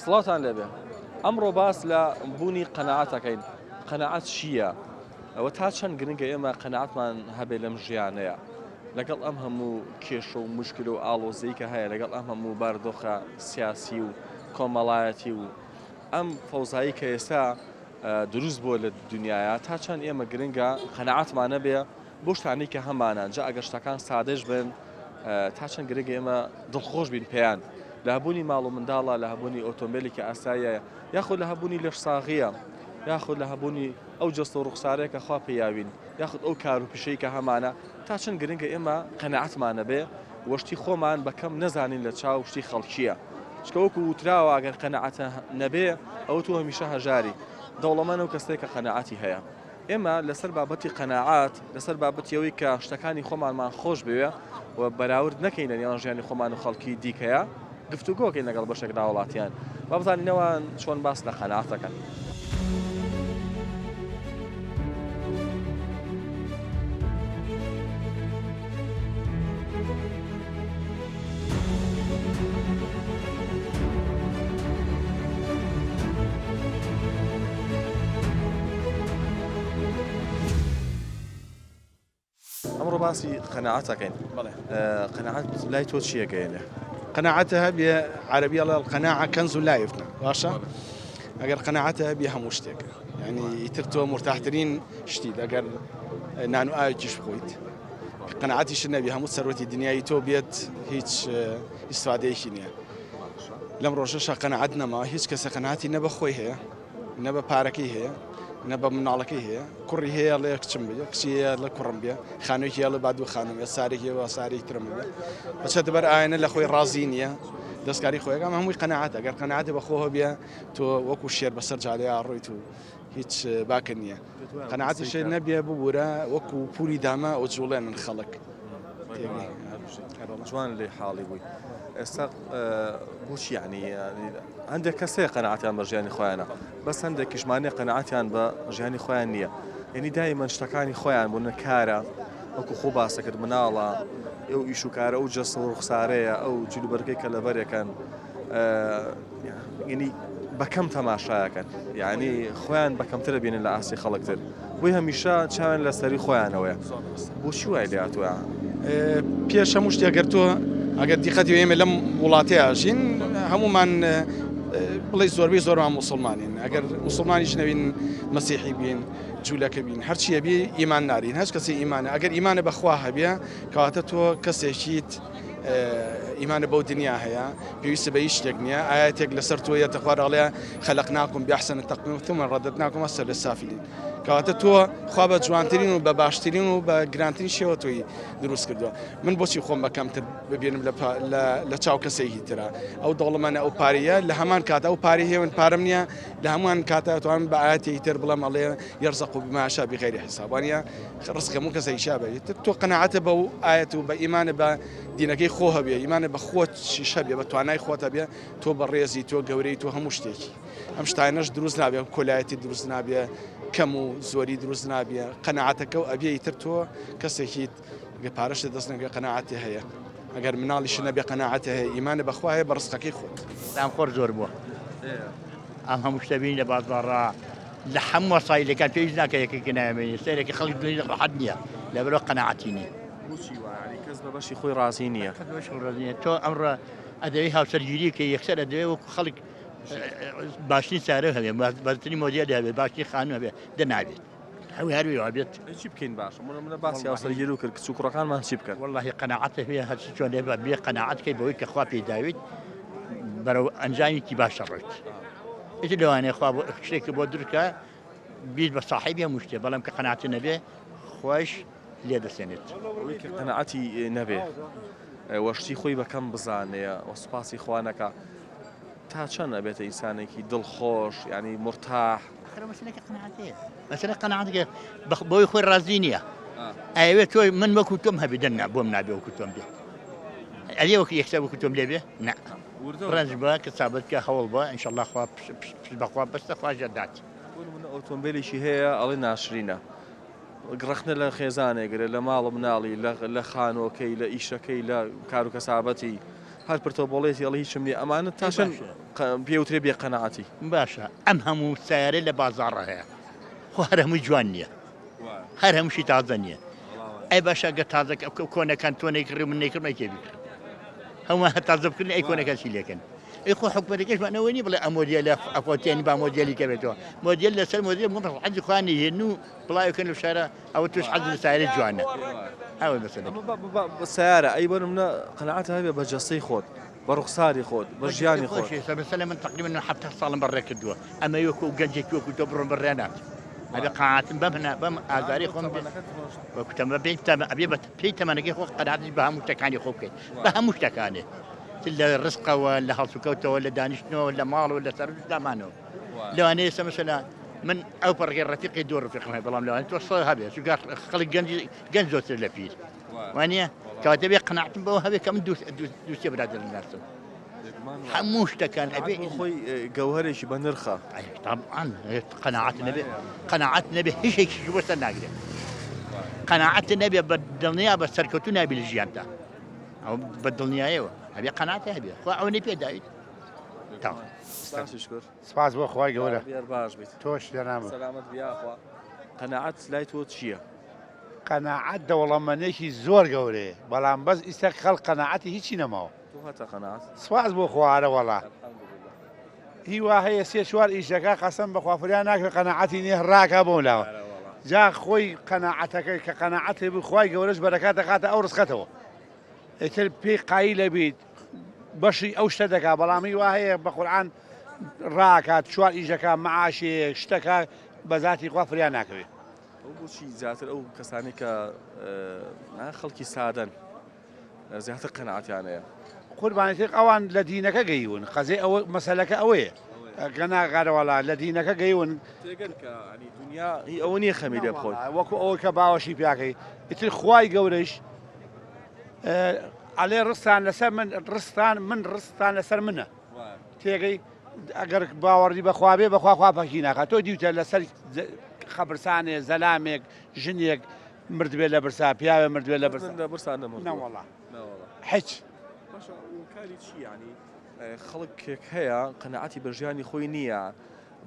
سڵاوتان لێبێ ئەمڕۆ باس لە بوونی قەناعەت ئەکەین قەناعەت چییە؟ ئەوە تا چەند گرنگە ئێمە قەناعەتمان هەبێ لەم ژیانەیە لەگەڵ ئەم هەموو کێشە و مشکل و ئاڵۆزیی کە هەیە لەگەڵ ئەم هەموو باردۆخە سیاسی و کۆمەڵایەتی و ئەم فەوزایی کە ئێستا دروست بووە لە دنیاە تا چەند ئێمە گرنگە قەناعەتمان هەبێ بۆ شتانەی کە هەمانە جا ئەگەر شتەکان سادەش بن تا چەند گرنگە ئێمە دڵخۆش بین پێیان لە هەبوونی ماڵ و منداڵە لە هەبوونی ئۆتۆمبیلێکی ئاساییە یاخود لە هەبوونی لەشساغیە یاخود لە هەبوونی ئەو جەستە و ڕوخسارەیە کە خوا پێیاوین یاخود ئەو کار و پیشەی کە هەمانە تا چەند گرنگە ئێمە قەناعەتمان هەبێ و شتی خۆمان بە کەم نەزانین لە چاو شتی خەڵکیە چکە وەکو وتراوە ئەگەر قەناعەت نەبێ ئەوە تۆ هەمیشە هەژاری دەوڵەمەند ئەو کەسەیە کە قەناعەتی هەیە. ئێمە لەسەر بابەتی قەناعەت، لەسەر بابەتی ئەوەی کە شتەکانی خۆمانمان خۆش بوێ و بەراورد نەکەین لە نێوان ژیانی خۆمان و خەڵکی دیکەیە، گفتوگۆکەین لەگەڵ بەشێک لە هاوڵاتیان با بزانین ئەوان چۆن باس لە قەناعەت دەکەن. ئەمڕۆ باسی قەناعەت ئەکەین قەناعەت لای تۆ چییە گەیەنێ؟ قەناعەت هەبێ عەرەبی ئەڵێ القناعە کنز لا یفنى باشە ئەگەر قەناعەت هەبێ هەموو شتێکە یعنی ئیتر تۆ مرتاحترین شتیت ئەگەر نان و ئاوێکیش بخۆیت قەناعەتیشت نەبی هەموو سەروەتی دنیای تۆ بێت هیچ ئیسفادەیەکی نییە لەم ڕۆژەشا قەناعەت نەما هیچ کەسە قەناعەتی نە بە خۆی هەیە نە بە پارەکەی هەیە نە بە مناڵەکەی هەیە کوڕی هەیە ڵێ کچم بێ کچی هەیە لە کوڕم بێ خانوویەکی هەیە با دوو خانوم بێ سارێکی هەیە با سارێکی ترم بێ بەچێتە بەر ئاینە لە خۆی ڕازی نییە دەستکاری خۆیەکەم هەمووی قەناعەت ئەگەر قەناعەتی بە خۆ هەبێ تۆ وەکو شێر بەسەر جادەیا ڕۆیت و هیچ باکە نییە قەناعەتیشت نەبێ ببورە وەکو پولی دامە ئەو جوڵێنن خەڵک. جوان لێ حاڵی بووی ئێستا بۆچی یعنی هەندێک کەس هەیە قەناعەتیان بە ژیانی خۆیانە بەس هەندێکیشمانەیە قەناعەتیان بە ژیانی خۆیان نییە یعنی دایمەن شتەکانی خۆیان بوون کارە وەکو خۆ باسە کرد مناڵە ئەو ئیش و کارە ئەو جەستە و ڕوخسارەیە ئەو جلوبەرگەی کە لەبەرەکەن یعنی بەکەم تەماشایەکەن یعنی خۆیان بەکەمتر بینن لە ئاستی خەڵکتر بۆی هەمیشە چاویان لە سەری خۆیانەوەیە بۆچی وای لێ هاتووە؟ پێش هەموو شتێک گەر تۆ ئەگەر دیقەتی ئێمە لەم وڵاتەیە ژین هەمومان بڵێ زۆربەی زۆرمان موسڵمانین ئەگەر موسڵمانیش نەوین مەسیحی بین جوولەکە بین هەرچیە بی ئیمان نارین هەچ کەسی ئیمانە ئەگەر ئیمانە بەخوا هەبێ کەواتە تۆ کەسێکیت ئیمانە بەو دنیا هەیە پێویستە بە هیچ شتێک نییە ئاەتێک لەسەر تۆ یەتە خوار ئەڵێ خەلقناکم بأحسن تقویم ثم رددناکم أسفل السافلین کەواتە تۆ خوا بە جوانترین و بە باشترین و بە گرانترین شێوە تۆی دروست کردووە من بۆچی خۆم بە کەمتر ببینم لە چاو کەسێکی ترە ئەو دەوڵەمەنە ئەو پارەیە لە هەمان کات ئەو پارەی هەیە من پارەم نییە لە هەمووان کاتە توانم بە ئاەتێکی تر بڵێم ئەڵێ يرزق بما يشاء بغير حساب وانە ڕزق هەموو کەسێک شا بێت تۆ قەناعەتە بەو ئاەت و بە ئیمانە بە دینەکەی خۆ هەبێ ئیمانە بە خۆت شیش هەبێ بە توانای خۆت هەبێ تۆ بەڕێزی تۆ گەورەی تۆ هەموو شتێکی ئەم شتانەش دروست نابێ کۆلایەتی دروست نابێ کەم و زۆری دروست نابێ قەناعەتەکە و ئەبێ ئیتر تۆ کەسێکیت گە پارەشت دەست نەگە قەناعەتی هەیە ئەگەر مناڵیش نەبێ قەناعەتی هەیە ئیمانە بەخوا هەیە بە ڕزقەکەی خۆت. دانخۆر زۆر بووە ئەم هەموو شتە بینی لە بازاڕا لە هەموو وەسایلەکان پێویست ناکە یەکێکی نامێنێ سەیرێکی خەڵک دڵی ڕەحەت نییە لەبەرەوە قەناعەتی نییە. بۆچی وایە یانی کەس بە بەشی خۆی ڕازی نییە؟ کەس بە بەشی خۆی ڕازی نییە تۆ ئەمڕۆ ئەدەوێ هاوسەرگیری بکەی یەکسەر ئەدەوێ وەکو خەڵک باشترین سارە هەبێ باشترین مۆدێل هەبێ باشترین خانوو هەبێ دە نابێت هەوی هەروی وابێت. چی بکەین باشە من منە باسی هاوسەرگیری و کرد کچ و کوڕەکانمان چی بکەن؟ وەڵاهی قەناعەت هەیە هەرچی چۆن لێ بێ قەناعەت کەی بەوەی کە خوا پێی داویت بەرەو ئەنجامێکی باش دەڕۆیت ئیتر لەوانەیە خوا بۆ شتێکی بۆ دروستکە بیت بە ساحێبی هەموو شتێ بەڵام کە قەناعەت نەبێ خۆش لێ دەسێنێت. ئەوەی کە قەناعەتی نەبێ و شتی خۆی بە کەم بزانێ و سوپاسی خوا نەکا تا چەند ئەبێتە ئینسانێکی دڵخۆش یانی مورتاح؟ ئاخر مەسەلەکە قەناعەتەیە مەسەلە قەناعەتەکە بەوەی خۆی ڕازی نییە ئەیەوێت تۆ من وەکو تۆم هەبێ دەنا بۆم نابێ وەکو تۆم بێت ئەرێ وەکو یەکسەر وەکو تۆم لێ بێ نا ڕەنج بە کە سابت کە هەوڵ بە ئینشەڵڵا خوا پشت بەخوا بەستە خوا ژەدات. بۆ نمونە ئۆتۆمبیلێکی هەیە ئەڵێ ناشرینە ڕەخنە لە خێزانێک گرێ لە ماڵ و مناڵی لە خانووەکەی لە ئیشەکەی لە کار و کەسابەتی. هەر پرتە بۆڵێتی ئەڵێ هیچم نییە ئەمانە تا چەند پێوترێ بێ قەناعەتی؟ باشە ئەم هەموو سیارە لە بازاڕە هەیە خۆ هەر هەمووی جوان نییە هەر هەمووشی تازە نییە ئەی باشە گە تازە کۆنەکان تۆ نەیکڕی من نەیکڕم ئەی کێ بیکڕ هەموو هەر تازە بکردن ئەی کۆنەکان چی لێکەن ئەی خۆ حکومەتەکەشمان ئەوە نییە بڵێ ئەم مۆدیلە ئەفۆتێنی با مۆدیلی کە بێتەوە مۆدیل لەسەر مۆدیل من حەزی خۆیان نەیهێن و بڵاوکەن لە شارە ئەوە توش حەز لە سایرە جوانە ئەوە مەسەلە سیارە ئەی بۆ نمونە قەناعەت هەبێ بە جەستەی خۆت بە ڕوخساری خۆت بە ژیانی خۆت مەسەلە من تقریبا 70 ساڵم بەڕێ کردووە ئەمە وەکو گەنجێکی وەکو تۆ بڕۆم بەڕێ ناچم ئەبێ قەناعەتم بەم بەم ئازاری خۆم بێ وەکو تەمە بێ تەمە ئەبێ بە پێی تەمەنەکەی خۆ قەناعەتیش بە هەموو شتەکانی خۆ بکەیت بە هەموو شتەکانێ چ لە ڕزقەوە لە هەڵسوکەوتەوە لە دانیشتنەوە لە ماڵەوە لە سەر دامانەوە لەوانەیە ئێستا مەسەلا من ئەو پەڕگەی ڕەفیقی دوو ڕفیقم هەیە بەڵام لەوانەیە تۆ سە هەبێ چونکە خەڵک گەنج گەنج زۆرتر لە پیر وانە کەواتە بێ قەناعەتم بەوە هەبێ کە من دوو سێ برادەر ناسم هەموو شتەکان ئەبێ خۆی گەوهەرێکی بە نرخە طبعا قەناعەت نەبێ قەناعەت نەبێ هیچێکی بۆ سەر ناگرێت قەناعەت نەبێ بە دڵنیا بە سەرکەوتو نابی لە ژیاندا ئەو بە دڵنیایەوە ئەبێ قەناعەت هەبێ خوا ئەوەی پێداویت سپاس بۆ خوای گەورە باش بیت تۆش جەنابم سەلامەت بی یاخوا قەناعەت لای تۆ چییە؟ قەناعەت دەوڵەمەنێکی زۆر گەورەیە بەڵام بەس ئیستا خەڵک قەناعەتی هیچی نەماوە. تۆ هەتە قەناعەت؟ سپاس بۆ خوا ئەرەوەڵا هیوا هەیە سێ چوار ئیش دەکا قەسەم بەخوا فریا ناکرێ قەناعەتی نیە ڕاکا بۆ لاوە جا خۆی قەناعەتەکەی کە قەناعەت هەبوو خوای گەورەش بەرەکات دەخاتە ئەو ڕزقەتەوە ئیتر پێی قایلە بیت بەشی ئەو شتە دەکا بەڵام هی وا هەیە بە قورعان ڕاکات چوار ئیشەکە معاشێ شتەکە بە زاتی خوا فریا ناکەوێ. ئەو بۆچی زیاتر ئەو کەسانی کە خەڵکی سادەن زیاتر قەناعەتیان هەیە؟ قوربانی تر ئەوان لە دینەکە گەیون قەزێ ئەوە مەسەلەکە ئەوەیە گەنا غارەوەڵا لە دینەکە گەیون تێگەن کە ینی دنیا هی ئەوە نییە خەمی لێ بخۆی وەکو ئەوە کە باوەشی پیاکەی ئیتر خوای گەورەش ئەلێ ڕستان لەسەر من ڕستان من ڕستان لەسەر منە تێگەی ئەگەر باوەڕی بەخوا بێ بەخوا خوا پەکی ناخات تۆ دیوتە لەسەر خەبرسانێ زەلامێک ژنێک مردبێ لە برسا پیاوێ مردبێ لە برسا لە برسا نەمردووە نەوەڵا حچ باشە کاری چی یعنی خەڵکێک هەیە قەناعەتی بە ژیانی خۆی نییە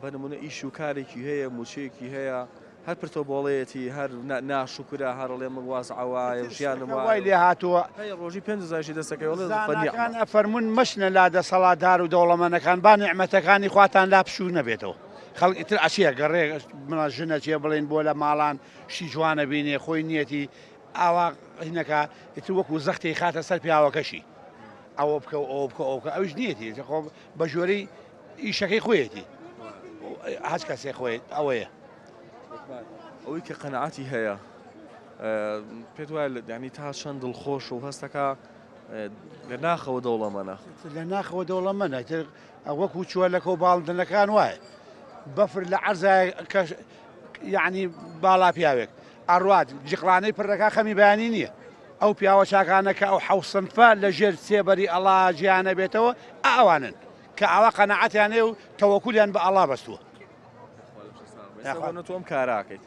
بە نمونە ئیش و کارێکی هەیە موچەیەکی هەیە هەر پرتۆ بۆڵەیەتی هەر ناشوکرە هەر ئەڵێ من واز عەوایە و ژیانم وایە وای لێ هاتووە هەیە ڕۆژی پێنج هەزاریشی دەستەکەوێ ئەڵێ زاناکان ئەفەرموون مەچنە لا دەسەڵاتدار و دەوڵەمەنەکان با نیعمەتەکانی خواتان لا پشوو نەبێتەوە خەڵک ئیتر ئەچێ گەڕێ منە ژن ئەچێ بڵێن بۆ لە ماڵان شتی جوانە بینێ خۆی نیەتی ئاوا هینەکە ئیتر وەکو زەختی خاتە سەر پیاوەکەشی ئەوە بکە و ئەوە بکە ئەوە بکە ئەویش نیەتی خۆ بە جۆرەی ئیشەکەی خۆیەتی هەچ کەسێ خۆی ئەوەیە. ئەوەی کە قەناعەتی هەیە پێت وایە ینی تا چەند دڵخۆش و هەستەکە لە ناخەوە دەوڵەمەنە لە ناخەوە دەوڵەمەنە تر وەکو چووە لە کۆ باڵندنەکان وایە بەفر لە عەرزای کە یعنی باڵا پیاوێک ئەڕوات جیقڵانەی پڕ دەکا خەمی بەیانی نییە ئەو پیاوە چاکانە کە ئەو حەوسنفە لە ژێر سێبەری ئەڵا جیانە بێتەوە ئەوانن کە ئاوا قەناعەتیان هەیە و تەوەکولیان بە ئەڵا بەستووە. یاخوا تۆ ئەم کارە ئەکەیت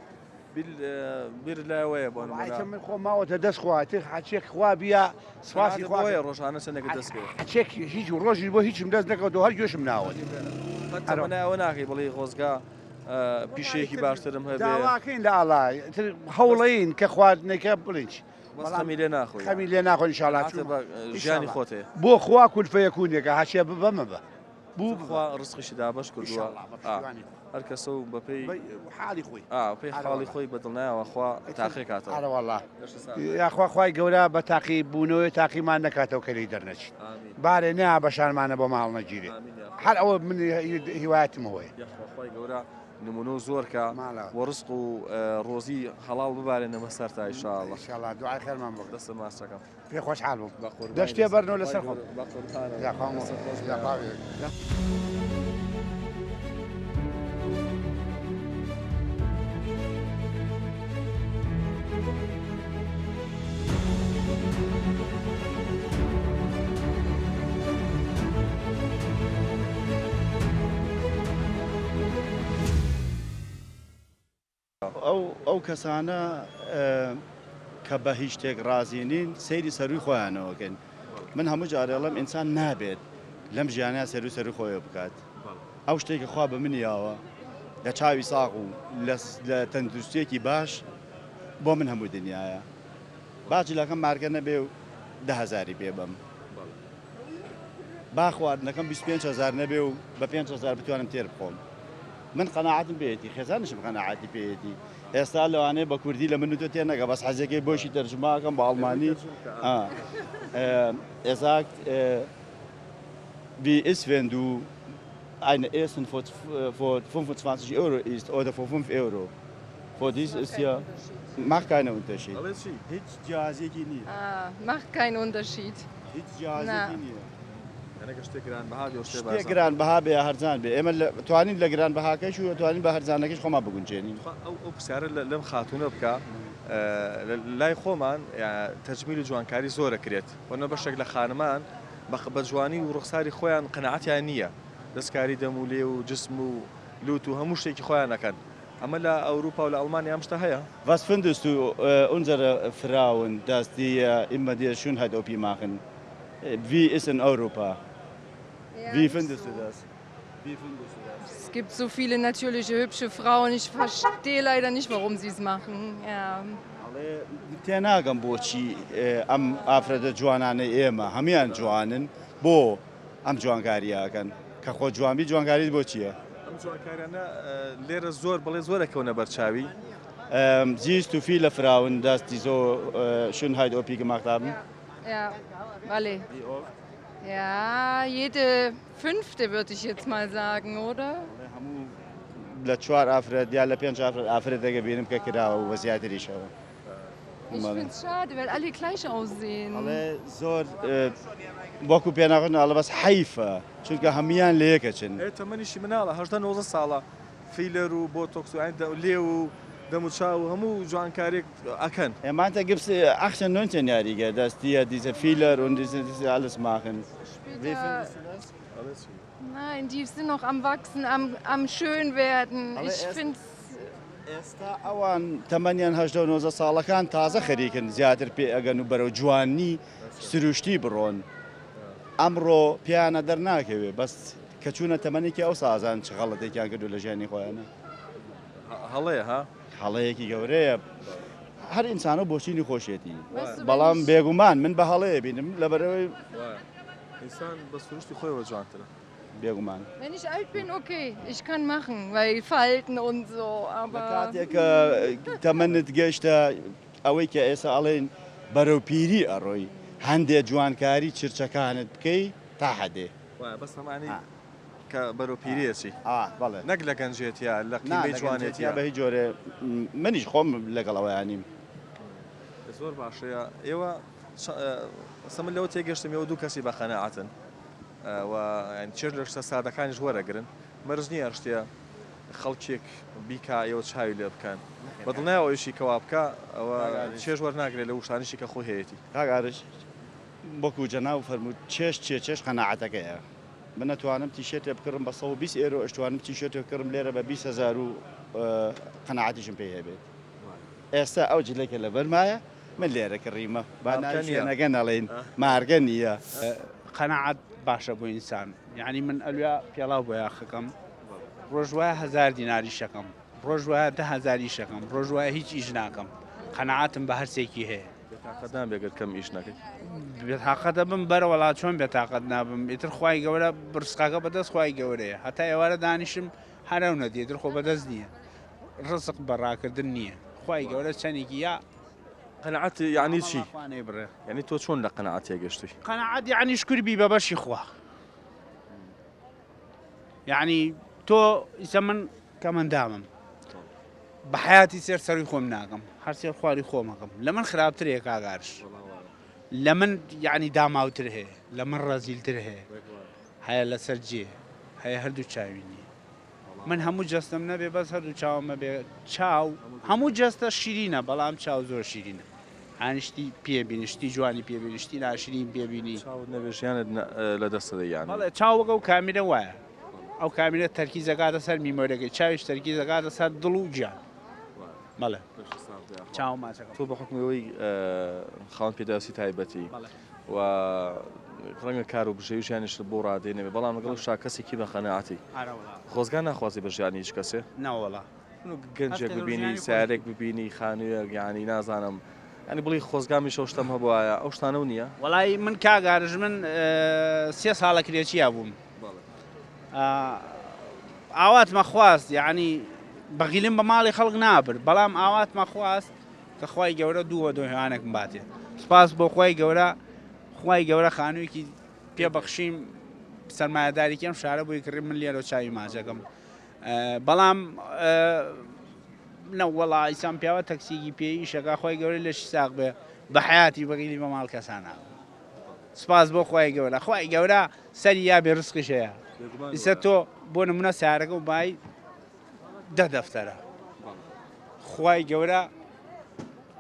بیر لایەوەیە بۆ نمونە من خۆم ماوەتە دەست خوا تر حەچێک خوا بیا سپاسی خوا بۆیە ڕۆژانە چەندێک دەست کرد حەچێک هیچ ڕۆژی بۆ هیچم دەست نەکەوتەوە هەر گوێشم ناوە ئەوە ناکەی بڵێ خۆزگا پیشەیەکی باشترم هەبێ داواکەین لە ئاڵا هەوڵین کە خواردنەکە بڵین خەمی لێ ناخۆی خەمی لێ ناخۆن ئینشاڵا ژیانی خۆتێ بۆ خوا کولفەیەکونێکە هەچێ ببەمە بە بوو خوا ڕزقیشی دابەش کردووە هەر کەسە و بەپێی حاڵی خۆی پێی حاڵی خۆی بە دڵنیاوە خوا تاقی کاتەوە ئەرەوەڵا یاخوا خوای گەورە بە تاقی بوونەوەی تاقیمان نەکاتەوە کە لێی دەرنەچین بارێ نیا بەشانمانە بۆ ماڵ نەگیرێ هەر ئەوە من هیوایەتم هەیە یاخوا خوای گەورە نمونە زۆر کە وە ڕزق و ڕۆزی حەڵاڵ ببارێنەوە سەرتا ان شاء الله. ان شاء الله دوعای خێرمان بۆ بکە. دەستت ماچەکەم. پێ خۆشحال بووم. دەشت تێ بەرنەوە لەسەر خۆم. یاخوا یاخوا. ئەو ئەو کەسانە کە بە هیچ شتێک ڕازی نین سەیری سەرووی خۆیانەوەکەن. من هەموو جارێ ئەڵێم ئینسان نابێت لەم ژیانە سەرو سەرو خۆیەوە بکات. ئەو شتێک کە خوا بە منی یاوە لە چاوی ساغ و لە تەندروستیەکی باش بۆ من هەموو دنیایە. با جلەکەم مارکە نەبێ و 10 هەزاری پێ بەم. با خواردنەکەم 25 هەزار نەبێ و بە 5 هەزار بتوانم تێر بخۆم. من قەناعەتم پێیەتی، خێزانیشم قەناعەتی پێیەتی. ئێستا لەوانەیە بە کوردی لە من و تۆ تێنەگا، بەس حەزەکەی بۆشی تەرجومەکەم بە ئەڵمانی. Er sagt, wie ist, wenn du eine Essen für 25 Euro isst oder für 5 Euro? Für dich ist ja, macht keinen Unterschied. هیچ جیاوازیەکی نییە. Macht keinen Unterschied. هیچ جیاوازیەکی نییە. شتێک گران بەها بێ شتێک گران بەها بێ هەرزان بێ ئێمە توانین لە گران بەهاکەش و توانین بە هەرزانەکەش خۆمان بگونجێنین. ئەو پرسیارە لەم خاتوونە بکە لای خۆمان تەجمیل و جوانکاری زۆرە کرێت وەنە بەشێک لە خانمان بە جوانی و ڕوخساری خۆیان قەناعەتیان نییە دەستکاری دەم و لێ و جسم و لوت و هەموو شتێکی خۆیان نەکەن ئەمە لە ئەوروپا و لە ئەڵمانیا ئەم شتە هەیە؟ Was findest du unsere Frauen, dass die immer die Schönheit-OP machen? Wie ist in Europa? Ja, Wie nicht findest so. du das? Wie findest du das? Es gibt so viele natürliche, hübsche Frauen. Ich verstehe leider nicht, warum sie es machen. Ja. تێناگەم بۆچی ئەم ئافرەتە جوانانەی ئێمە هەمان جوانن بۆ ئەم جوانکاریەکەن کە خۆ جوانبی جوانکاریت بۆ چییە؟ ئەم جوانکاریانە لێرە زۆر بڵێ زۆرەکەونە بەرچاوی. Siehst du viele Frauen, dass die so Schönheit-OP gemacht haben? Ja, alle. Ja, jede fünfte würde ich jetzt mal sagen, oder? لە چوار ئافرەت یا لە پێنج ئافرەت ئافرەتێکە بینم کە کراوە و بە زیاتریشەوە. Ich finde es schade, weil alle gleich aussehen. ئەڵێ زۆر وەکو پێناخۆش ئەڵێ بەس حەیفە چونکە هەمویان لە یەکەچن. تەمەنیشی مناڵە 18 19 ساڵە فیلەر و بۆتۆکس و لێ و دەموچاو و هەموو جوانکاریێک ئەکەن. Er meint, da gibt es 18, 19-Jährige, dass die diese Filler und diese alles machen. Wie findest du das? Nein, die sind noch am Wachsen, am Schönwerden. Ich finde es. ئێستا ئەوان تەمەنیان 18 و 19 ساڵەکان تازە خەریکن زیاتر پێ ئەگەن و بەرەو جوانی سروشتی بڕۆن. ئەمڕۆ پیانە دەرناکەوێ بەس کە چوونە تەمەنێکی ئەو سازان چ غەڵەتێکیان کردو لە ژیانی خۆیانە. هەڵەیە ها؟ هەڵەیەکی گەورەیە. هەر ئینسانە بۆچینی خۆشیەتی بەڵام بێگومان من بە هەڵەیە بینم لەبەرەوەی ئینسان بە سروشتی خۆیەوە جوانترە. بێگومان. Wenn ich alt bin, okay, ich kann machen, weil Falten und so, aber. کاتێک تەمەنت گەشتە ئەوەی کە ئێستا ئەڵێن بەرەو پیری ئەڕۆی هەندێ جوانکاری چرچەکانت بکەی تا حەدێ. بەس هەمانی کە بەرەو پیریەچی بەڵێ نەک لە گەنجێتیا لە قیمەی جوانێتیا بە هیچ جۆرێ منیش خۆم لەگەڵ ئەوەیانیم. زۆر باشەیە ئێوە ئەسە من لەوە تێگەشتم ئێوە دوو کەسی بە قەناعەتن و چێژ لە شتە سادەکانیش وەرەگرن مەرج نییە هەر شتێ خەڵکێک بیکا ئێوە چاوی لێ بکەن بە دڵنیاوە ئەویشی کەوا بکە ئەوە چێژ وەرناگرێت لە وشانیشی کە خۆی هەیەتی. کاک ئارش وەکو جەناو فەرموو چێژ چیە چێژ قەناعەتەکەیە من ئەتوانم تیشێرتێ بکڕم بە 120 ئێرۆ ئەشتوانم تیشێرتێ بکڕم لێرە بە 20 هەزار و قەناعەتیشم پێی هەبێت ئێستا ئەو جلێکە لەبەرمایە من لێرە کڕیمە با ناوی شوێنەکە نەڵێین مارکە نییە. قەناعەت باشە بۆ ئینسان یعنی من ئەلویا پێڵاو بۆ یاخەکەم ڕۆژ وایە هەزار دیناری شەکەم ڕۆژ وایە 10 هەزار ئیشەکەم ڕۆژ وایە هیچ ئیش ناکەم قەناعەتم بە هەرسێکی هەیە. بێتاقەت نابێ گەر کەم ئیش نەکەی؟ بێتاقەت دەبم بەرە وەڵا چۆن بێتاقەت نابم ئیتر خوای گەورە ڕزقەکە بەدەست خوای گەورەیە هەتا ئێوارە دانیشم هەرەو نەدی ئیتر خۆ بەدەست نییە ڕزق بە ڕاکردن نییە خوای گەورە چەندێکی یا قەناعەت یعنی چی؟ یعنی تۆ چۆن لە قەناعەت تێگەشتی؟ قەناعەت یعنی شکر بی بە بەشی خوا یعنی تۆ ئیسە من کەمەندامم بە حیاتی سێر سەروی خۆم ناکەم هەر سێر خواری خۆمەکەم لە من خراپتر هەیە کاگارش لە من یعنی داماوتر هەیە لە من ڕەزیلتر هەیە هەیە لەسەر جێ هەیە هەردوو چاوی نییە من هەموو جەستەم نەبێ بەس هەردوو چاوم مەبێ چاو هەموو جەستە شیرینە بەڵام چاو زۆر شیرینە هانیشتی پێبینی شتی جوانی پێبینی شتی ناشرین پێبینی چاوت نەبێ ژیانت لە دەست دەدەی یان بەڵێ چاو وەک ئەو کامیرە وایە ئەو کامیرە تەرکیز دەکاتە سەر میمۆریەکەی چاویش تەرکیز دەکاتە سەر دڵ و گیان بەڵێ چاو ماچەکەم تۆ بە حوکمی ئەوەی خاوەن پێداویستی تایبەتی و ڕەنگە کار و بژێوی ژیانیشت بۆ ڕادەی نەبێ بەڵام لەگەڵ شا کەسێکی بە قەناعەتی. ئارەوەڵا. خۆزگا ناخوازی بە ژیانی هیچ کەسێ؟ نەوەڵا. گەنجێک ببینی سیارێک ببینی خانوویەک یانی نازانم یانی بڵێی خۆزگا منیش ئەو شتەم هەبوایە ئەو شتانەو نییە؟ وەڵایی من کاک ئارش من سێ ساڵە کرێچیا بووم ئاواتمە خواست یعنی بەغیلم بە ماڵی خەڵک نابرد بەڵام ئاواتمە خواست کە خوای گەورە دووە دۆهیانێکم باتێ سپاس بۆ خوای گەورە خوای گەورە خانوویەکی پێ بەخشیم سەرمایەدارێکی ئەم شارە بۆی کڕی من لێرە چاوی ماجەکەم بەڵام نەوەڵا ئیسان پیاوە تەکسیگی پێ ئیشەکە خۆی گەورە لەشی ساق بێ بە حیاتی بەغیلی بە ماڵ کەسانە سپاس بۆ خوای گەورە خوای گەورە سەری یا بێ ڕزقیش هەیە ئیسە تۆ بۆ نمونە سارەکە و بای دە دەفتەرە خوای گەورە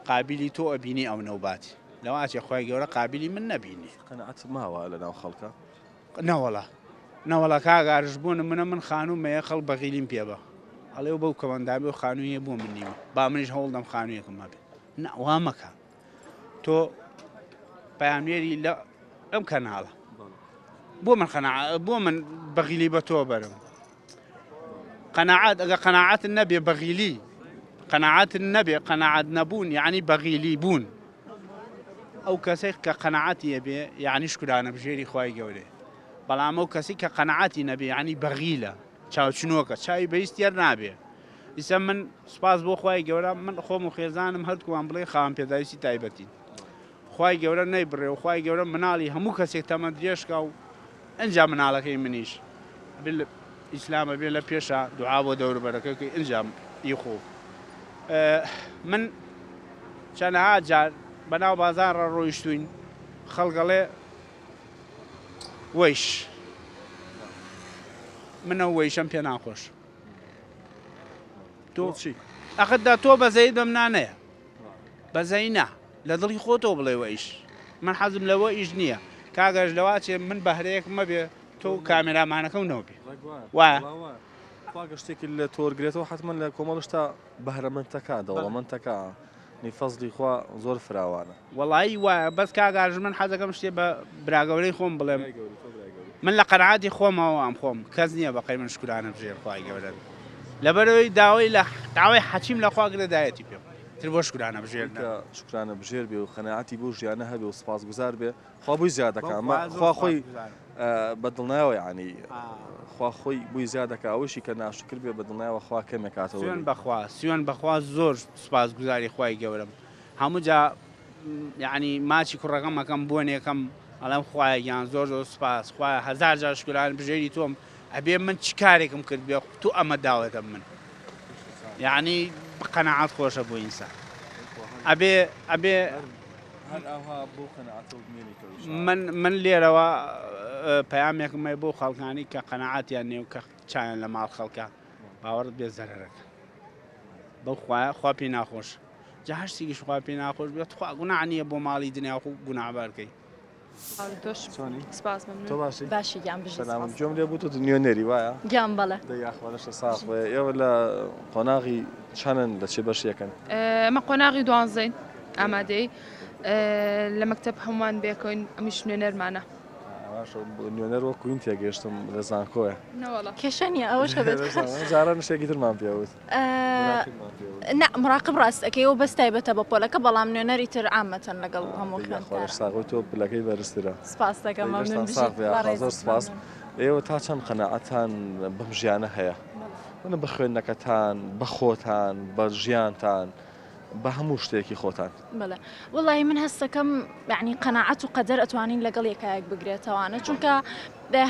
قابلی تۆ ئەبینی ئەو نەوباتی لەواچێ خوای گەورە قابلی من نەبینی قەناعەت ماوە لە ناو خەڵکە نەوەڵا نەوەڵا کاک ئارش بۆ نمونە من خانووم هەیە خەڵک بەغیلیم پێ بە ئەڵێ و بەو کەمەندامی و خانوویە بۆ من نیوە با منیش هەوڵدەم خانوویەکم هەبێ نا وا مەکە تۆ پەیامنێری لە ئەم کەناڵە بۆ من قەنا بۆ من بەغیلی بە تۆ بەرم قەناعەت ئەگە قەناعەت نەبێ بەغیلی قەناعەت نەبێ قەناعەت نەبوون یعنی بەغیلی بوون ئەو کەسێک کە قەناعەتی هەبێ یعنی شکرانە بژێری خوای گەورەیە بەڵام ئەو کەسی کە قەناعەتی نەبێ یعنی بەغیلە چاوچنۆکە چاوی بەیست تێر نابێ ئیسە من سوپاس بۆ خوای گەورە من خۆم و خێزانم هەردووکمان بڵێ خاوەن پێداویستی تایبەتین خوای گەورە نەیبڕێ و خوای گەورە مناڵی هەموو کەسێک تەمەن درێژکا و ئنجا مناڵەکەی منیش ئەبێ ئیسلام ئەبێ لە پێشا دوعا بۆ دەوروبەرەکەی ئنجا ئی خۆ من چەنەها جار بەناو بازاڕە ڕۆیشتوین خەڵگەڵێ وەیش من ئەو وەیشەم پێ ناخۆش تۆ چی ئەخدا تۆ بەزەیت بەم نانەیە بەزەی نا لە دڵی خۆتەوە بڵێ وەیش من حەزم لەوە ئیش نییە کاگەش لەواچێ من بەهرەیەکم مەبێ تۆ کامێرامانەکەم نەوبێ وایە خوا گەر شتێکی لە تۆ وەرگرێتەوە حەتمەن لە کۆمەڵشتا بەهرەمەندتەکە دەوڵەمەندتەکە نی فەزڵی خوا زۆر فراوانە. وەڵایی وایە بەس کاک ئارش من حەزەکەم شتێ بە براگەورەی خۆم بڵێم من لە قەناعەتی خۆمەوە ئەم خۆم کەس نییە بەقەی من شکرانە بژێر خوای گەورە بێ لەبەرەوەی داوای لە داوای حەچیم لە خوا گرە دایەتی پێم تر بۆ شکرانە بژێر کە شکرانە بژێر بێ و قەناعەتی بۆ ژیانە هەبێ و سپاسگوزار بێ خوا بۆی زیاد دەکا ئەمە خوا خۆی بە دڵنیاوە یعنی خوا خۆی بۆی زیاد دەکا ئەوەشی کە ناشکر بێ بە دڵنیاوە خوا کەمێک کاتەوە سوێن بەخوا سوێن بەخوا زۆر سوپاسگوزاری خوای گەورەم هەموو جا یعنی ماچی کوڕەکەم ئەکەم بۆنێکەم ئەڵێم خوایە گیان زۆر زۆر سوپاس خوایە هەزار جار شکران بژێری تۆم ئەبێ من چ کارێکم کرد بێ تو ئەمە داوەتە من یعنی قەناعەت خۆشە بۆ ئینسان ئەبێ ئەبێ من من لێرەوە پەیامێکم هەیە بۆ خەڵکانی کە قەناعەتیان نیە و کە چایان لە ماڵ خەڵکە باوەڕت بێ زەرەرەکە بەو خوایە خوا پێی ناخۆش جا هەر شتێکیش خوا پێی ناخۆش بێت خوا گوناح نییە بۆ ماڵی دنیا خو گوناحبارکەی تۆش چۆنی سپاس ممنون تۆ باشی باشی گیان بژی سەلامت سپاس گوێم لێ بوو تۆ نوێنەری وایە گیان بەڵێ دە یاخوا لەشە ساغ بێ ئێوە لە قۆناغی چەنن لە چێ بەشێکن ئەمە قۆناغی دوانزەین ئامادەی لە مەکتەب هەمووان بێکۆین ئەمیش نوێنەرمانە باشە نوێنەر وەکو این تێگەیشتم لە زانکۆیە نەوەڵا کێشە نییە ئەوەش هەبێت جاران شتێکی ترمان پێ وت نا مراقب ڕاست ئەکەی و بەس تایبەتە بە پۆلەکە بەڵام نوێنەری تر عامەتەن لەگەڵ هەموو خوێندکاران. ساغی تۆ پلەکەی بەرزترە. سپاس دەکەم مەمنون بژیت. زۆر سپاس. ئێوە تا چەند قەناعەتان بەم ژیانە هەیە؟ منە بە خوێندنەکەتان، بە خۆتان، بە ژیانتان، بە هەموو شتێکی خۆتان. بەڵێ وەڵی من هەستەکەم یعنی قەناعەت و قەدەر ئەتوانین لەگەڵ یەکایەک بگرێتەوانە چونکە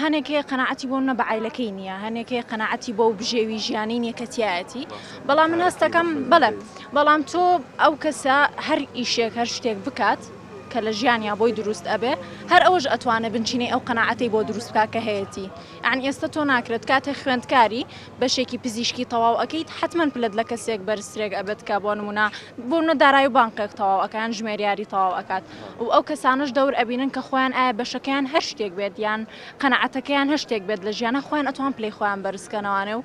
هەنێک هەیە قەناعەتی بۆ نە بە عایلەکەی نییە هەنێک هەیە قەناعەتی بۆ بژێوی ژیانی نییە کە تایەتی بەڵام من هەستەکەم بەڵێ بەڵام تۆ ئەو کەسە هەر ئیشێک هەر شتێک بکات کە لە ژیانیا بۆی دروست ئەبێ هەر ئەوەش ئەتوانێ بنچینەی ئەو قەناعەتەی بۆ دروست بکات کە هەیەتی یعنی ئێستا تۆ ناکرێت کاتێک خوێندکاری بەشێکی پزیشکی تەواو ئەکەیت حتمما پلت لە کەسێک بەرزترێک ئەبێت کە بۆ نمونە بۆ نمونە دارایی و بانقێک تەواو ئەکا یان ژمێریاری تەواو ئەکات و ئەو کەسانەش دەور ئەبینن کە خۆیان ئایا بەشەکەیان هەر شتێک بێت یان قەناعەتەکەیان هەر شتێک بێت لە ژیانە خۆیان ئەتوان پلەی خۆیان بەرز کەنەوانێ و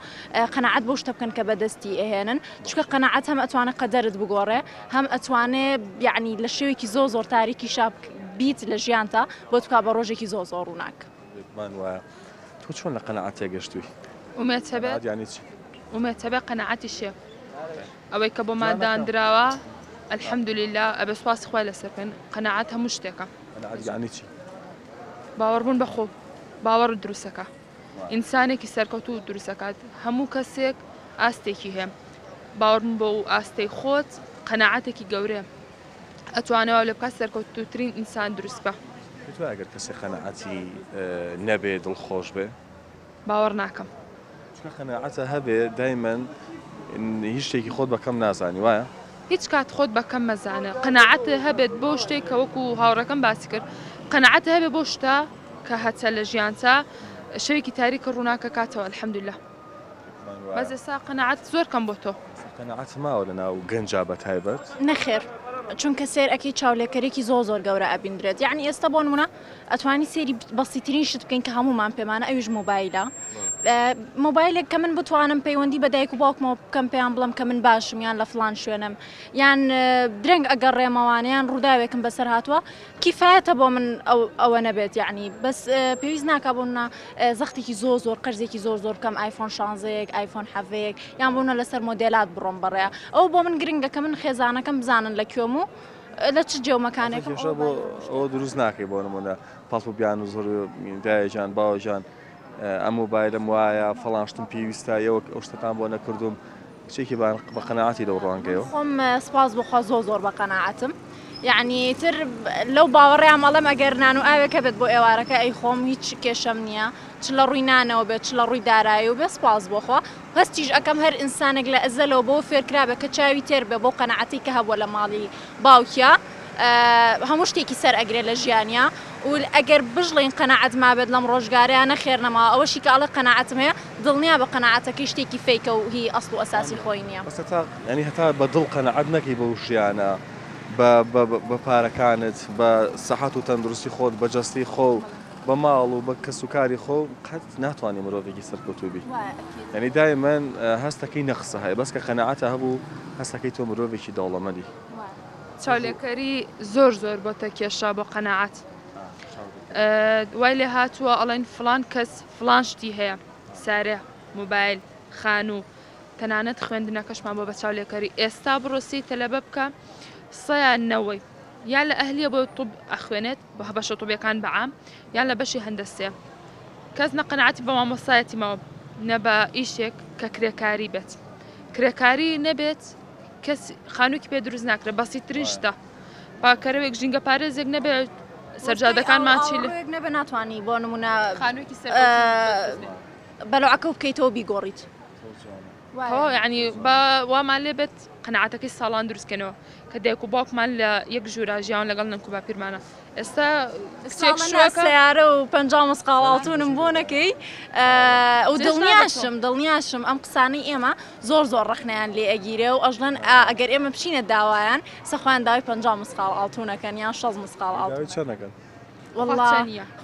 قەناعەت بەو شتە بکەن کە بەدەستی ئەهێنن چونکە قەناعەت هەم ئەتوانێ قەدەرت بگۆڕێ هەم ئەتوانێ یعنی لە شێوێکی زۆر زۆر تاریکیشا. بیت لە ژیانتا بۆت بکا بە ڕۆژێکی زۆر زۆر ڕووناک. بێگومان وایە. تۆ چۆن لە قەناعەت تێگەشتووی؟ ئومێد هەبێت. قەناعەت یانی چی؟ ئومێد هەبێ قەناعەتیش هەیە. ئەوەی کە بۆمان داندراوە الحمدللە ئەبێ سوپاسی خوای لەسەر بکەین. قەناعەت هەموو شتێکە. قەناعەت یانی چی؟ باوەڕبوون بە خۆ، باوەڕت دروست ئەکا. ئینسانێکی سەرکەوتوو دروست ئەکات. هەموو کەسێک ئاستێکی هەیە. باوەڕبوون بەو ئاستەی خۆت قەناعەتێکی گەورەیە. ئەتوانێ وا لێ بکات سەرکەوتووترین ئینسان دروست بکا. پێت وایە گەر کەسێ قەناعەتی نەبێ دڵخۆش بێ؟ باوەڕ ناکەم. چونکە قەناعەتە هەبێ دایمەن هیچ شتێکی خۆت بە کەم نازانی وایە؟ هیچ کات خۆت بە کەم مەزانە قەناعەتت هەبێت بۆ شتێک کە وەکو هاوڕێکەم باسی کرد قەناعەتت هەبێ بۆ شتە کە هەتە لە ژیانتا شەوێکی تاریکە ڕووناکە کاتەوە الحمدللە. بەس ئێستا قەناعەت زۆر کەم بۆ تۆ. ئێستا قەناعەت ماوە لە ناو گەنجا بە تایبەت؟ نەخێر چونکە سەیر ئەکەی چاولێکەرێکی زۆر زۆر گەورە ئەبیندرێت یەعنی ئێستا بۆ نمونە ئەتوانی سەیری بەسیترین شت بکەین کە هەموومان پێمانە ئەویش مۆبایلە مۆبایلێک کە من بتوانم پەیوەندی بە دایک و باوکمەوە بکەم پێیان بڵم کە من باشم یان لە فلان شوێنم یان درەنگ ئەگەڕێمەوانە یان ڕووداوێکم بەسەر هاتووە کیفایەتە بۆ من ئەوە نەبێت یەعنی بەس پێویست ناکا بۆ منە زەختێکی زۆر زۆر قەرزێکی زۆر زۆر بکەم ئایفۆن شانزەیەک ئایفۆن حەڤەیەک یان بۆ منە لەسەر مۆدێلات بڕۆم بەڕێ ئەو بۆ من گرنگە کە من خێزانەکەم بزانن لە کوێم و لە چ جێ و مەکانێکم کێشە بۆ ئەوە دروست ناکەی بۆ نمونە پەڵپ و بیان و زۆر دایەجان باوەجان ئەم مۆبایلم وایە فەڵان شتم پێویستە یەوەک ئەو شتەتان بۆ نەکردوم کچێکی بە قەناعەتی لەو ڕوانگەیەوە. خۆم سپاس بۆ خوا زۆر زۆر بە قەناعەتم یەعنی تر لەو باوەڕەیام ئەڵێم ئەگەر نان و ئاوێک هەبێت بۆ ئێوارەکە ئەیخۆم هیچ کێشەم نییە چ لە ڕووی نانەوە بێت چ لە ڕووی دارایی و بێ سپاس بۆ خوا هەستیش ئەکەم هەر ئینسانێک لە ئەزەلەوە بەوە فێرکرابێ کە چاوی تێر بێ بەو قەناعەتەی کە هەبووە لە ماڵی باوکیا هەموو شتێکی سەر ئەگرێ لە ژیانیا و ئەگەر بشڵێین قەناعەت مابێت لەم ڕۆژگارەیا نەخێر نەماوە ئەوەشی کە ئەڵێ قەناعەتم هەیە دڵنیابە قەناعەتەکەی شتێکی فەیکە و هی ئەسڵ و ئەساسی خۆی نیە. بەس هەتا یانی هەتا بە دڵ قەناعەت نەکەی بەو ژیانە بە بە بە پارەکانت بە سەحەت و تەندروستی خۆت بە جەستەی خۆو بە ماڵ و بە کەس و کاری خۆو قەت ناتوانی مرۆڤێکی سەرکەوتوو بی یانی دایمەن هەستەکەی نەقسە هەیە بەس کە قەناعەتە هەبوو هەستەکەی تۆ مرۆڤێکی دەوڵەمەندی. چاولێکەری زۆر زۆر بۆتە کێشە بۆ قەناعەت وای لێ هاتووە ئەڵێن فڵان کەس فڵان شتی هەیە سارێ مۆبایل خانوو تەنانەت خوێندنەکەشمان بۆ بە چاولێکەری ئێستا بڕۆ سی تەلەبە بکە سەیان نەوەی یا لە ئەهلیە بۆ طب ئەخوێنێت بە بەشە طبیەکان بەعام یان لە بەشی هەندەسەیە کەس نە قەناعەتی بە مامۆستایەتی ماوە نە بە ئیشێک کە کرێکاری بێت کرێکاری نەبێت کەس خانووکی پێ دروست ناکرێت بەسیترین شتە پاکەرەوەێک ژینگە پارێزێک نەبێ سەرجادەکانمان چی لە نەبێ ناتوانانی بۆ نمونە خانوویەکی بەلوعەکە بکەیتەوە بیگۆڕیت ینی بە وامان لێ بێت قەناعەتەکەی ساڵان دروستکەنەوە کە دایک و باوکمان لە یەک ژوورا ژیان لەگەڵ نەنک و باپیرمانە ئێستا کچێک شوەکە سیارە و 50 مسقاڵ ئاڵتونم بۆ نەکەی و دڵنیاشم دڵنیاشم ئەم قسانەی ئێمە زۆر زۆر ڕەخنەیان لێ ئەگیرێ و ئەژڵێن ئا ئەگەر ئێمە بچینە داوایان سە خۆیان داوای 50 مسقاڵ ئاڵتون ئەکەن یان 60 مسقاڵ ئاڵتون داوای چەند ئەکەن؟ وەڵا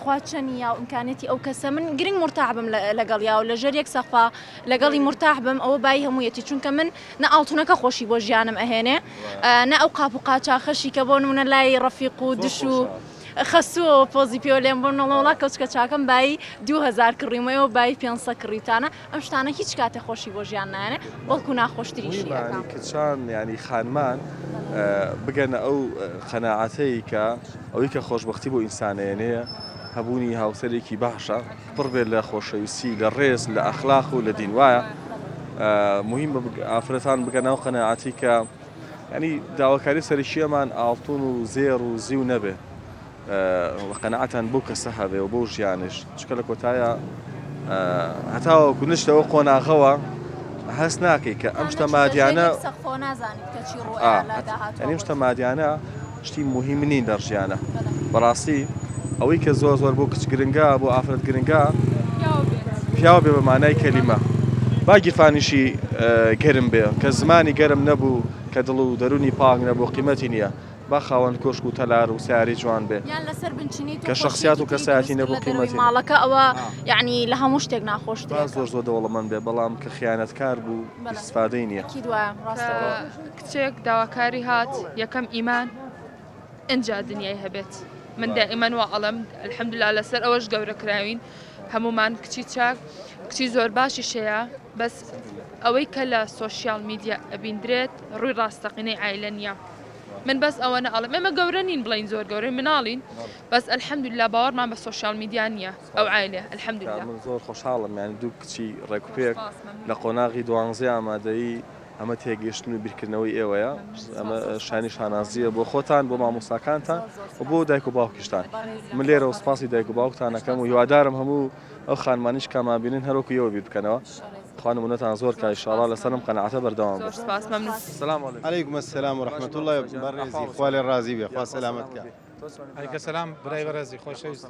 خوا چەنی یا و ئیمکانیەتی ئەو کەسە من گرنگ مورتاح بم لەگەڵیا و لەژێر یەک سەقفا لەگەڵی مورتاح بم ئەوە بایی هەموویەتی چونکە من نە ئاڵتونەکە خۆشی بۆ ژیانم ئەهێنێ نە ئەو قاپ و قاچاخەشی کە بۆ نمونە لای ڕەفیق و دش و خەسووەوە پۆزی پێوە لێم بۆ نەڵەوەڵا کەوچکە چاکەم بایی 2000 کڕیمەوە بایی 500 کڕیوتانە ئەم شتانە هیچ کاتێ خۆشی بۆ ژیان نایەنێ بەڵکو ناخۆشتریشی ئەکا. مهمە کچان یانی خانمان بگەنە ئەو قەناعەتەی کە ئەوەی کە خۆشبەختی بۆ ئینسان ئەیەنێ هەبوونی هاوسەرێکی باشە پڕ بێت لە خۆشەویستی لە ڕێز لە ئەخلاق و لە دین وایە مهمە ئافرەتان بگەنە ئەو قەناعەتی کە ینی داواکاری سەرەکیەمان ئاڵتون و زێڕ و زیو نەبێ وە قەناعەتان بەو کەسە هەبێ و بەو ژیانش چونکە لە کۆتایە هەتاوەکو نشتەوە قۆناغەوە هەست ناکەی کە ئەم شتە مادیانە ئەم شتە مادیانە شتی مهم نین لە ژیانە بەڕاستی ئەوەی کە زۆر زۆر بۆ کچ گرنگە بۆ ئافرەت گرنگە پیاوە بێ بە مانای کەلیمە با گیرفانیشی گەرم بێ کە زمانی گەرم نەبوو کە دڵ و دەرونی پاک نەبوو قیمەتی نییە با خاوەن کۆشک و تەلار و سەیارەی جوان بێ. یان لەسەر بنچینەی تۆ کە شەخسیات و خۆشیەکی تری کەسایەتی دروست کرد نەبوو لە دەرەوەی قیمەتی. ماڵەکە ئەوە یەعنی لە هەموو شتێک با ناخۆشترێکە. زۆر زۆر دەوڵەمەند بێ بەڵام کە خیانەتکار بوو بەڵێ ئیستفادەی نیە. ئەکید وایە کە ڕاستە. کچێک داواکاری هات یەکەم ئیمان ئنجا دنیای هەبێت. من دائیمەن وا ئەڵێم الحمدللە لەسەر ئەوەش گەورە کراوین هەمومان کچی چاک کچی زۆر باشیش هەیە بەس ئەوەی کە لە سۆشیال میدیا ئەبیندرێت ڕووی ڕاستەقینەی عایلە نییە من بەس ئەوەنە ئەڵێم ئێمە گەورە نین بڵین زۆر گەورەی مناڵین بەس الحمدللە باوەڕمان بە سۆشیال میدیا نییە ئەو عایلە الحمدللە. من زۆر خۆشحاڵم یانی دوو کچی ڕێکوپێک لە قۆناغی دوانزەی ئامادەیی ئەمە تێگەیشتن و بیرکردنەوەی ئێوەیە ئەمە شانی شانازیە بۆ خۆتان بۆ مامۆستاکانتان و بۆ دایک و باوکیشتان من لێرەوە سپاسی دایک و باوکتان ئەکەم و هیوادارم هەموو ئەو خانمانیش کامان بینن هەروەکو ئێوە بیر بکەنەوە خوا نمونەتان زۆر کا ئیشاڵا لەسەرم قەناعەتە بەردەوام بن. سلام علیکم. علیکم السلام و رحمة اللە بەڕێزی خوا لێ ڕازی بێ خوا سەلامەت کا. علیکم سلام برای بەڕێزی خۆشەویست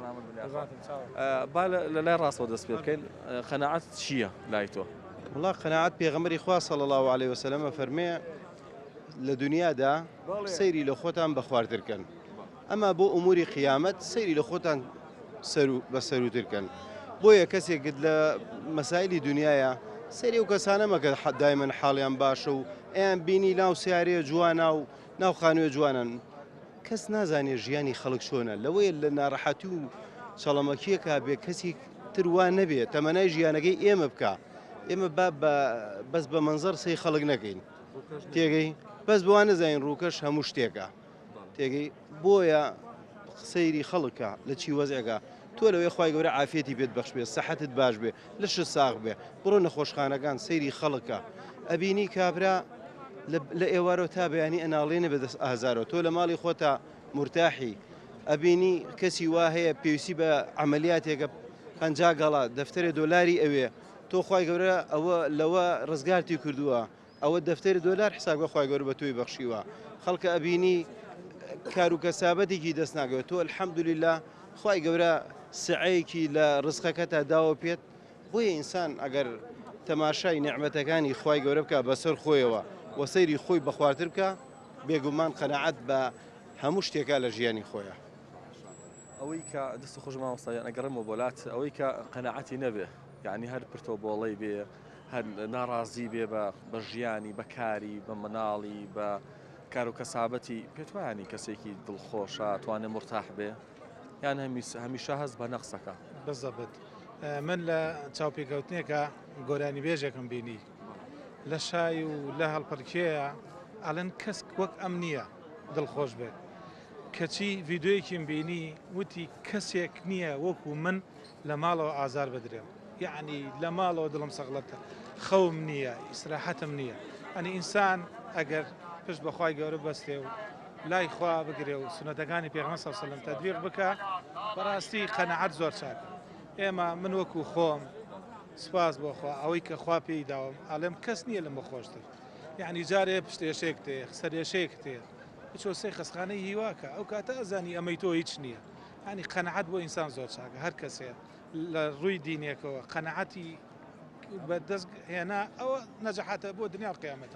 با لە لای ڕاستەوە دەست پێ بکەین قەناعەت چییە لای تۆ؟ وڵا قەناعەت پێغەمبەری خوا صلی اللە علیه وسلم ئەفەرمێ لە دنیادا سەیری لە خۆتان بەخوارتر کەن ئەما بۆ ئوموری قیامەت سەیری لە خۆتان سەرو بە سەروتر کەن بۆیە کەسێکت لە مەسایلی دنیاە سەری و کەسانە مەکە دایمەن حاڵیان باشە و ئەیان بینی ناو سیارەیە جوانە و ناو خانووە جوانن کەس نازانێ ژیانی خەڵک چۆنە لەوەیە لە ناڕەحەتی و چەڵەمەکیەکا بێ کەسی تر وا نەبێ تەمەنای ژیانەکەی ئێمە بکا ئێمە با بە بەس بە مەنزەر سەی خەڵک نەکەین تێگەی بەس بۆ نەزانین ڕووکەش هەموو شتێکە تێگەی بۆیە سەیری خەڵکە لە چی وەزعێکە تۆ لەوەی خوای گەورە عافیەتی پێت بەخش بێ سەحەتت باش بێ لەشت ساغ بێ بڕۆ نەخۆشخانەکان سەیری خەڵکە ئەبینی کابرا لە ئێوارەوە تا بەیانی ئەناڵێنێ بەدەست ئازارەوە تۆ لە ماڵی خۆتا مورتاحی ئەبینی کەسی وا هەیە پێویستی بە عەمەلیاتێکە 50 گەڵا دەفتەرێ دۆلاری ئەوێ تۆ خوای گەورە ئەوە لەوە ڕزگارتی کردووە ئەوە دەفتەری دۆلار حسابکە خوای گەورە بە تۆی بەخشیوە خەڵکە ئەبینی کار و کەسابەتێکی دەست ناکەوێت تۆ الحمدللە خوای گەورە سعەیەکی لە ڕزقەکەتا داوە پێت بۆیە ئینسان ئەگەر تەماشای نیعمەتەکانی خوای گەورە بکا بەسەر خۆیەوە و سەیری خۆی بەخوارتر بکا بێگومان قەناعەت بە هەموو شتێکا لە ژیانی خۆیا. ئەوەی کە دەست خۆش مامۆستا گیان ئەگەڕێمەوە بۆ لات ئەوەی کە قەناعەتی نەبێ یعنی هەر پرتۆ بۆڵەی بێ هەر ناڕازی بێ بە بە ژیانی بە کاری بە مناڵی بە کار و کەسابەتی پێت وایانی کەسێکی دڵخۆشە توانێ مرتاح بێ یان هەمیشە هەست بە نەقسەکە بزەبت من لە چاوپێکەوتنێکا گۆرانیبێژێکم بینی لە شای و لە هەڵپەرکێیە ئەڵێن کەس وەک ئەم نییە دڵخۆش بێت کەچی ڤیدۆیەکیم بینی وتی کەسێک نییە وەکو من لە ماڵەوە ئازار بدرێم یعنی لە ماڵەوە دڵم سەغڵەتە خەوم نییە ئیسراحەتم نییە ئەنی ئینسان ئەگەر پشت بەخوای گەورە بەستێ و لای خوا بگرێ و سونەتەکانی پێغەمبەر صلی الله علیه و سلم تەتبیق بکا بەڕاستی قەناعەت زۆر چاکە ئێمە من وەکو خۆم سپاس بۆ خوا ئەوەی کە خوا پێی داوم ئەڵێم کەس نییە لەمە خۆشتر یعنی جارێ پشتێشێک تێ سەرێشەیەک تێ بچۆ سەی خەسخانەی هیواکە ئەو کاتە ئەزانی ئەمەی تۆ هیچ نییە ینی قەنەعەت بۆ ئینسان زۆر چاکە هەر کەسێ لە ڕووی دینێکەوە قەنەعەتی بە دەست هێنا ئەوە نەجەحاتە بۆ دنیا و قیامەت.